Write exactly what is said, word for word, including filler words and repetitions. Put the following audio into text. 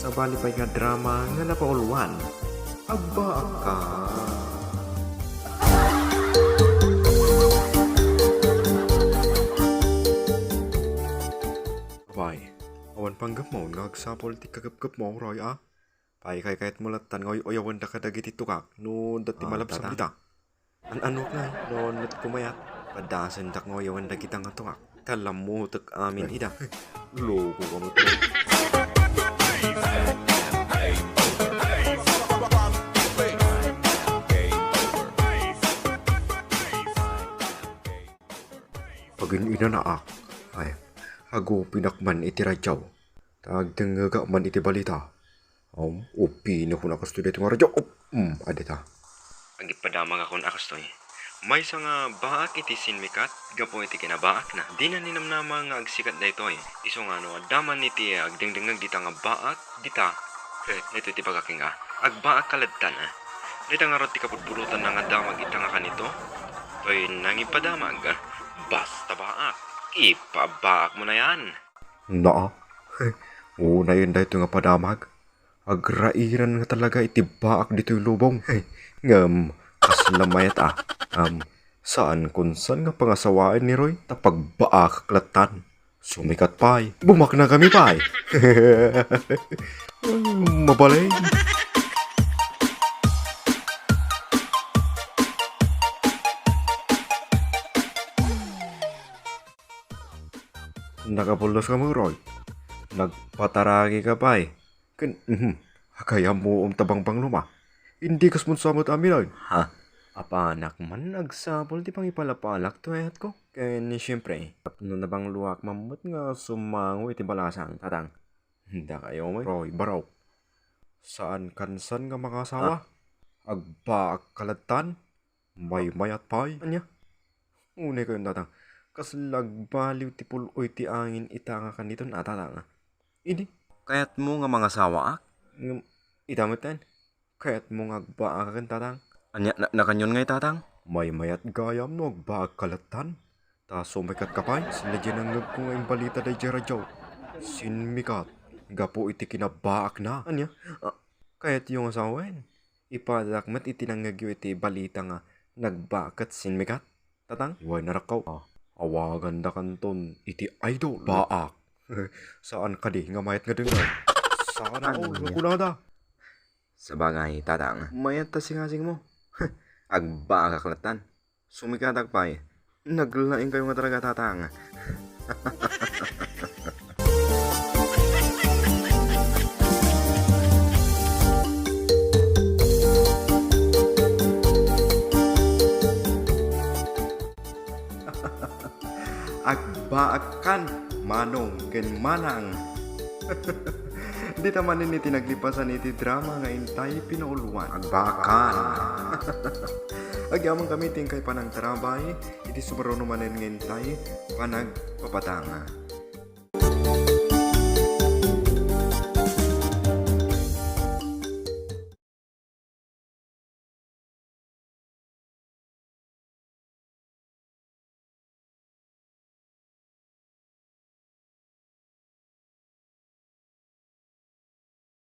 Sabali pay nga drama nga napauluan. Agbaak ka. Pay, awan panggepmo nga agsapul ti kagepgepmo, Roy, a? Pay, kaykayatmo lattan nga uy-uyawenda kadagiti tungak no adda ti malabsabita. An-anuak ngay, no met kumayat, padasendak nga uyawen dagita nga tungak. Ta lammutek amin ida. Loko ka met. Pagin-inanaak, ay, agupinak man iti radyo. Ta agdengngegak man iti balita. Um, upinakon a kastoy daytoy nga radyo. Up, um, adita. Agipadamagakon a kastoy. Maysa nga baak iti sinmikat gapu iti kinabaakna. Dina ninamnama nga agsikat daytoy. Isu nga no adda man iti agdengdengngeg dita nga baak dita. Eh, daytoy ti bagak nga. Agbaak ka lattan, a. Dayta ngarud ti kabutbulotanna nga damag ita nga kanito. Toy nangipadamag. Basta baak. Ipabaakmo na yan. Naa. Unayen daytoy nga padamag. Agrairan nga talaga iti baak ditoy lubong. Ngem, kasla mayat a. Am, saan kunsan nga pangasawaen ni Roy ta pagbaakak lattan. Sumikat pay. Bumaknang kami pay. Mabalin. Nakapullos ka, Roy. Nagpataragi ka pay. Ken, mhm, agayam mo ta bangbanglo ma. Indi kasmo sa met amin, ay. Ha? Apanak man agsapul ti pangipalapalak to ayatko. Ken, siyempre, tapno nabangloak man met nga sumango iti balasang, tatang. Dakayo met, Roy, baro. Saan kansan nga mangasawa? Ah. Agbaak ka lattan? Maymayat pay. Ania? Unay kayon, tatang. Kasla agbaliw ti pul-oy ti angin ita nga kaniton a, tatang. Idi? Kayatmo nga mangasawaak? Ngem, ita met ken. Kayatmo nga agbaakaken, tatang? Ania, na-, nakanyon ngay, tatang? Maymayat gayam no agbaak ka lattan. Ta sumikat ka pay, sinna diay nangngegko nga imbalita daydiay radyo. Sinmikat, gapu iti kinabaakna. Ania? Ah, kayatyo nga sawen? Ipadadak met iti nangngegyo iti balita nga nagbaak ket sinmikat, tatang? Way narakkaw. Ah, awagandakanton iti idol. Baak. Saan kadi nga mayat nga dengngeg? Saan ako, ania? Kunada. Sabagay, tatang. Mayat ta singasingmo. Agbaakak lattan. Sumikatak pay. Naglaing kayo nga talaga, tatang. Agbaakan, Manong ken Manang. Dita manen iti naglipasan iti drama nga intay pinauluan. Agbaakan. Agyamankami ti inkay panangtarabay iti sumaruno manen nga intay panagpapatanga.